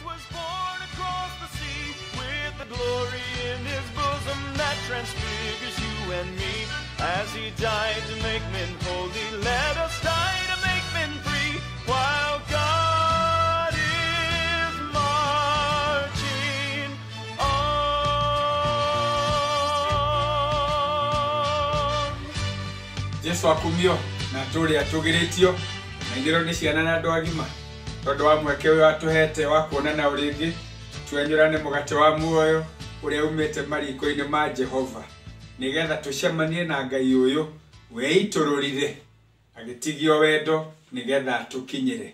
was born across the sea with the glory in his bosom that transfigures you and me. As he died to make men holy, let us die to make men free. While God is marching on. Jesu akumio na atũũre atũgĩrĩtio na inĩrwo nĩ ciana na andũ agima tondũ wa mweke ũyũ atũhete wa kuonana rĩngĩ twenyũrane mũgate wa muoyo ũrĩa umĩte mariko-inĩ ma Jehova nĩgetha tũcemanie na Ngai ũyũ weitũrũrire agĩtigio wendo nĩgetha atũkinyĩre.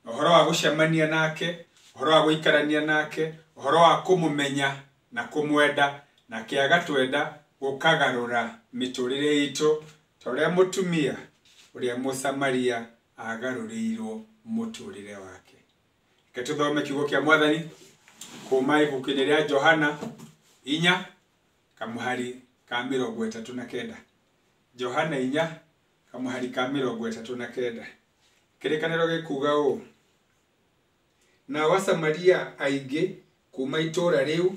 Ũhoro wa gũcemania nake, ũhoro wa gũikarania nake, ũhoro wa kũmũmenya na kũmwenda nake agatwenda gũkagarũra mĩtũrĩre itũ ta ũrĩa mũtumia ũrĩa Mũsamaria agarũrĩirwo mũtũrĩre wake. Reke tũthome kiugo kĩa Mwathani kuma ibuku-inĩ rĩa Johana 4 kamũhari ka 39. Johana 4 kamũhari ka 39. Kĩrĩkanĩro gĩkuga ũũ: nao Asamaria aingĩ kuma itũũra rĩu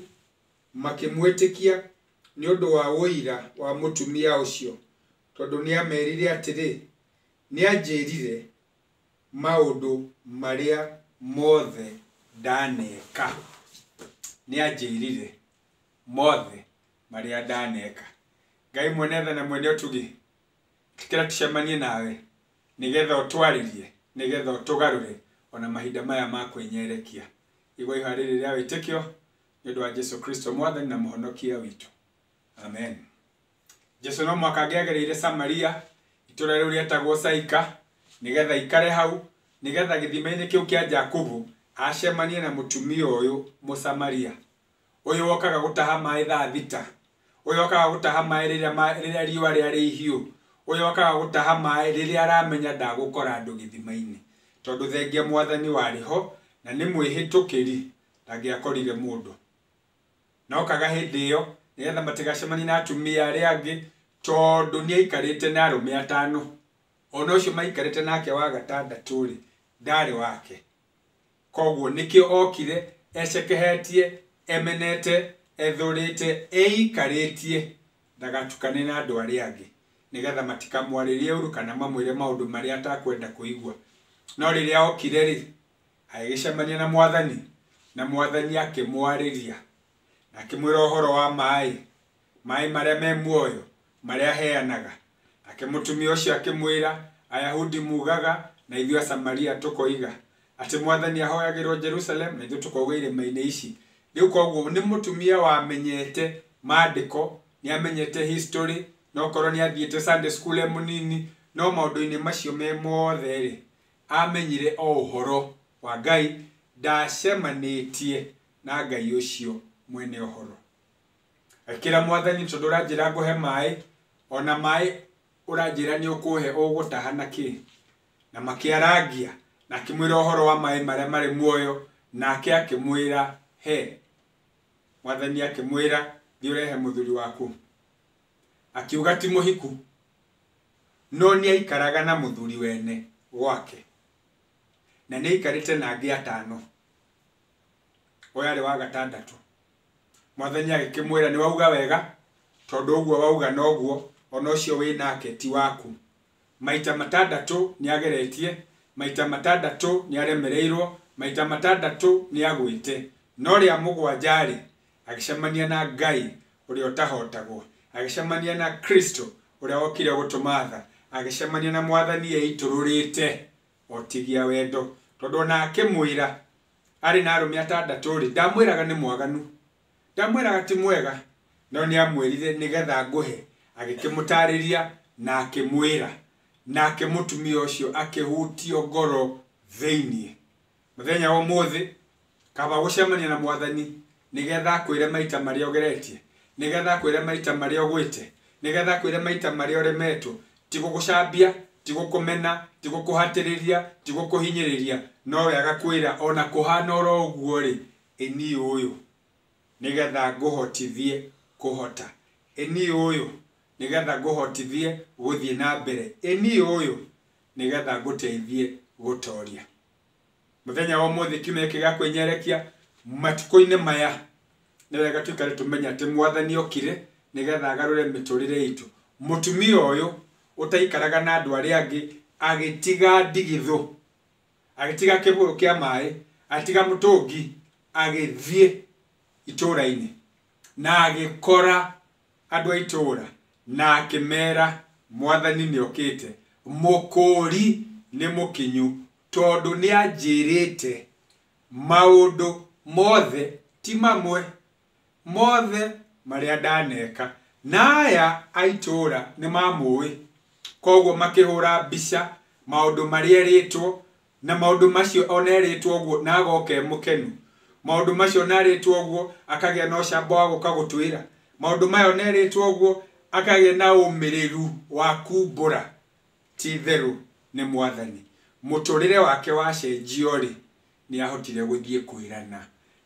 makĩmwĩtĩkia nĩ ũndũ wa ũira wa mũtumia ũcio, tondũ nĩamerire atĩrĩ, nĩanjĩrire maũndũ marĩa mothe ndaneka. Nĩanjĩrire mothe marĩa ndaneka. Ngai mwene tha na mwene ũtugi, ĩtĩkĩra tũcemanie nawe nĩgetha ũtwarĩrie, nĩgetha ũtũgarũre ona mahinda maya ma kwĩnyerekia. Igua ihoya rĩrĩ rĩa wĩtĩkio nĩ ũndũ wa Jesu Kristo Mwathani na Mũhonokia witũ. Amen. Jesu no mwaka angĩagereire Samaria, itũũra rĩu rĩetagwo Saika, nĩgetha ikare hau, nĩgetha gĩthima-inĩ kĩu kĩa Jakubu acemanie na mũtumia ũyũ Mũsamaria. Ũyũ wokaga gũtaha maĩ thaa 6, ũyũ wokaga gũtaha maĩ rĩrĩa riũa rĩarĩ ihiũ, ũyũ wokaga gũtaha maĩ rĩrĩa aramenya ndagũkora andũ gĩthima-inĩ, tondũ thengia Mwathani warĩ ho na nĩ mwĩhĩtũkĩri ndangĩakorire mũndũ. Na okaga hĩndĩ ĩyo nĩgetha matigacemanie na atumia arĩa angĩ, tondũ nĩaikarĩte na arũme 5. Ona ũcio maikarĩte nake wa gatandatũ rĩ, ndarĩ wake. Koguo nĩkĩo okire ecekehetie, emenete, ethũrĩte, eikarĩtie ndagatukane na andũ arĩa angĩ, nĩgetha matikamwarĩrie ũru kana mamwĩre maũndũ marĩa atakwenda kũigua. No rĩrĩa okire rĩ, agĩcemania na Mwathani, na Mwathani akĩmwarĩria na akĩmwĩra ũhoro wa maĩ, maĩ marĩa me muoyo, marĩa aheanaga. Nake mũtumia ũcio akĩmwĩra, Ayahudi mugaga na ithuĩ Asamaria tũkoiga atĩ Mwathani ahoyagĩrwo Jerusalem na ithuĩ tũkauga irĩma-inĩ ici. Rĩu koguo nĩ mũtumia wamenyete maandĩko, nĩamenyete history, no korwo nĩathiĩte Sunday school e mũnini, no maũndũ-inĩ macio me mothe rĩ, amenyire o ũhoro wa Ngai, ndacemanĩtie na Ngai ũcio mwene ũhoro. Akĩra Mwathani, tondũ ũranjĩra ngũhe maĩ, ona maĩ ũranjĩra nĩ ũkũhe ũgũtaha na kĩ? Na makĩarangia, na akĩmwĩra ũhoro wa maĩ marĩa marĩ muoyo, nake akĩmwĩra he. Mwathani akĩmwĩra, thiĩ ũrehe mũthuri waku. Akiuga ti mũhiku, no nĩaikaraga na mũthuri wene gwake, na nĩaikarĩte na angĩ 5. Ũyũ arĩ wa gatandatũ. Mwathani agĩkĩmwĩra, nĩ wauga wega, tondũ ũguo wauga noguo, ona ũcio wĩ nake ti waku. Maita 6 nĩageretie, maita 6 nĩaremereirwo, maita 6 nĩagwĩte. No rĩa 7 rĩ, agĩcemania na Ngai ũrĩa ũtahotagwo, agĩcemania na Kristo ũrĩa wokire gũtũmatha, agĩcemania na Mwathani eitũrũrĩte otigia wendo, tondũ ona akĩmwĩra arĩ na arũme 6 rĩ, ndamwĩraga nĩ mwaganu, ndamwĩraga ti mwega, no nĩamwĩrire nĩgetha ngũhe. Agĩkĩmũtarĩria na akĩmwĩra, nake mũtumia ũcio akĩhutio ngoro thĩiniĩ. Mũthenya wa ũmũthĩ kaba gũcemania na Mwathani nĩgetha akwĩre maita marĩa ũgeretie, nĩgetha akwĩre maita marĩa ũgwĩte, nĩgetha akwĩre maita marĩa ũremetwo, ti gũgũcambia, ti gũkũmena, ti gũkũhatĩrĩria, ti gũkũhinyĩrĩria, no we agakwĩra ona kũhana oro ũguo rĩ, ĩ niĩ ũyũ nĩgetha ngũhotithie kũhota, ĩ niĩ ũyũ nĩgetha ngũhotithie gũthiĩ na mbere, ĩ niĩ ũyũ nĩgetha ngũteithie gũtoria. Muthenya wa umuthi kiumia gĩkĩ gĩa kwĩnyerekia matukũ-inĩ maya nĩ wega tuikare tũmenye atĩ mwathani okire nĩgetha agarũre mĩtũrĩre itũ. Mũtumia ũyũ ũtaikaraga na andũ arĩa angĩ agĩtiga ndigithũ, agĩtiga kĩbũyũ kĩa maĩ, agĩtiga mũtũngi, agĩthiĩ itũũra-inĩ na agĩkora andũ a itũũra na akĩmera mwathani nĩ okĩte, mũkũũri nĩ mũkinyu, tondũ nĩ anjĩrĩte maũndũ mothe ti mamwe mothe marĩa ndaneka. Na aya a itũũra nĩ mamũĩ, koguo makĩhũra mbica maũndũ marĩa erĩtwo, na maũndũ macio ona erĩtwo ũguo na agoka e mũkenu, maũndũ macio ona erĩtwo ũguo akagĩa na ũcamba wa gũka gũtwĩra, maũndũ maya ona erĩtwo ũguo akagĩa na ũmĩrĩru wa kumbũra ti itherũ nĩ mwathani. Mũtũrĩre wake wacenjio rĩ, nĩ ahotire gũthiĩ kwĩrana,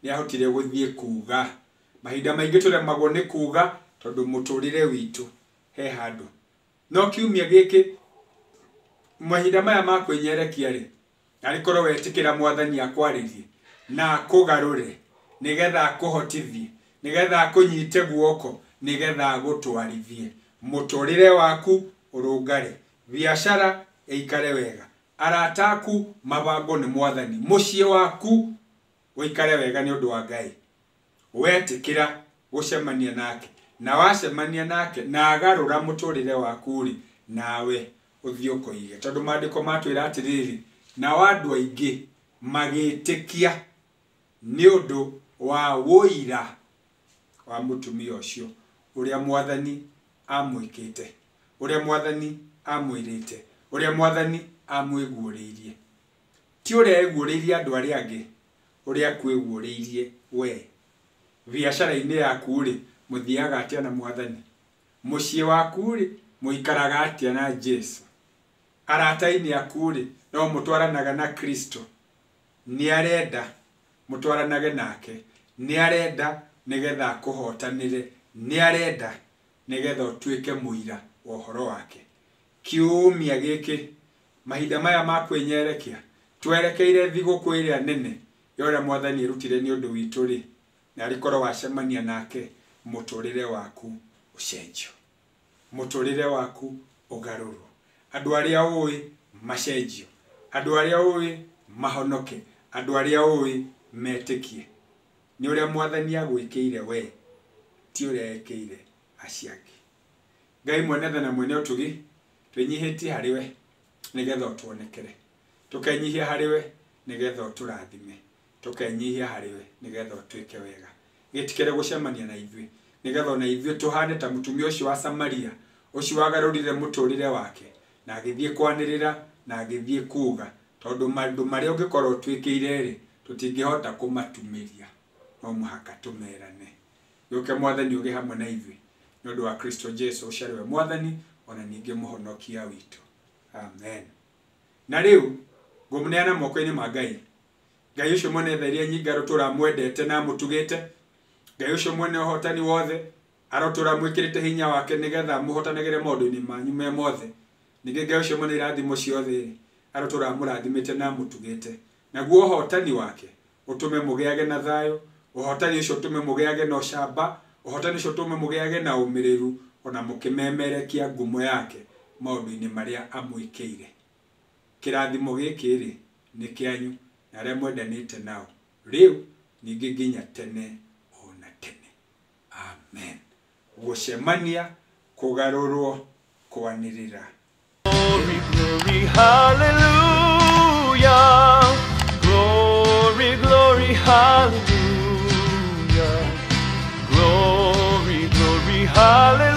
nĩ ahotire gũthiĩ kuga. Mahinda maingĩ tũremagwo nĩ kuga tondũ mũtũrĩre witũ he handũ. No kiumia gĩkĩ mahinda maya ma kwĩnyerekia rĩ, arĩkorwo wetĩkĩra mwathani akwarĩrie na akũgarũre nĩgetha akũhotithie, nĩgetha akũnyite guoko, nĩgetha agũtwarithie, mũtũrĩre waku ũrũngare, biacara ĩikare wega, arata aku mabangwo nĩ mwathani, mũciĩ waku ũikare wega nĩ ũndũ wa Ngai. Wetĩkĩra gũcemania nake, na wacemania nake na agarũra mũtũrĩre waku rĩ, nawe ũthiĩ ũkoige, tondũ maandĩko matwĩra atĩrĩrĩ, nao andũ aingĩ magĩtĩkia nĩ ũndũ wa wũira wa mũtumia ũcio, ũrĩa mwathani amwĩkĩte, ũrĩa mwathani amwĩrĩte, ũrĩa mwathani amwĩguũrĩirie. Ti ũrĩa eguũrĩirie andũ arĩa angĩ, ũrĩa akwĩguũrĩirie we. Biacara-inĩ yaku rĩ, mũthiaga atĩa na mwathani? Mũciĩ waku rĩ, mũikaraga atĩa na Jesu? Arata-inĩ aku rĩ, no mũtwaranaga na Kristo? Nĩ arenda mũtwaranage nake, nĩ arenda nĩgetha akũhotanĩre, nĩ arenda nĩgetha ũtuĩke mũira wa ũhoro wake. Kiumia gĩkĩ mahinda maya ma kwĩnyerekia twerekeire thigũkũ ĩrĩa nene ya ũrĩa mwathani erutire nĩ ũndũ witũ rĩ, na arĩkorwo wacemania nake mũtũrĩre waku ũcenjio, mũtũrĩre waku ũgarũrwo, andũ arĩa ũĩ macenjio, andũ arĩa ũĩ mahonoke, andũ arĩa ũĩ metĩkie. Nĩ ũrĩa mwathani agwĩkĩire we, ti ũrĩa ekĩire acio angĩ. Ngai mwene tha na mwene ũtugi, twĩnyihĩtie harĩ we nĩgetha ũtuonekere, tũkenyihia harĩ we nĩgetha ũtũrathime, tũkenyihia harĩ we nĩgetha ũtuĩke wega. Gĩtikĩre gũcemania na ithuĩ nĩgetha ona ithuĩ tũhane ta mũtumia ũcio wa Samaria, ũcio wagarũrire mũtũrĩre wake na agĩthiĩ kwanĩrĩra na agĩthiĩ kuga, tondũ maũndũ marĩa ũngĩkorwo ũtuĩkĩire rĩ, tũtingĩhota kũmatumĩria, no mũhaka tũmerane. Gĩũke mwathani ũgĩ hamwe na ithuĩ nĩ ũndũ wa Kristo Jesu ũcio arĩ we mwathani ona ningĩ mũhonokia witũ. Amen. Na rĩu ngũmũneana moko-inĩ ma Ngai. Ngai ũcio mwene tha iria nyingĩ arotũra amwendete na amũtugĩte, Ngai ũcio mwene ũhotani wothe arotũra amwĩkĩrĩte hinya wake nĩgetha amũhotanagĩre maũndũ-inĩ manyu me mothe. Ningĩ Ngai ũcio mwene irathimo ciothe rĩ, arotũra amũrathimĩte na amũtugĩte, naguo ũhotani wake ũtũme mũgĩage na thayũ, ũhotani ũcio ũtũme mũgĩage na ũcamba, ũhotani ũcio ũtũme mũgĩage na ũmĩrĩru, ona mũkĩmemerekia ngumo yake maũndũ-inĩ marĩa amwĩkĩire. Kĩrathimo gĩkĩ rĩ, nĩ kĩanyu na arĩa mwendanĩte nao rĩu ningĩ nginya tene ona tene. Amen. Gũcemania, kũgarũrwo, kwanĩrĩra. Glory, glory, hallelujah. Glory, glory, hallelujah. Glory, glory, hallelujah.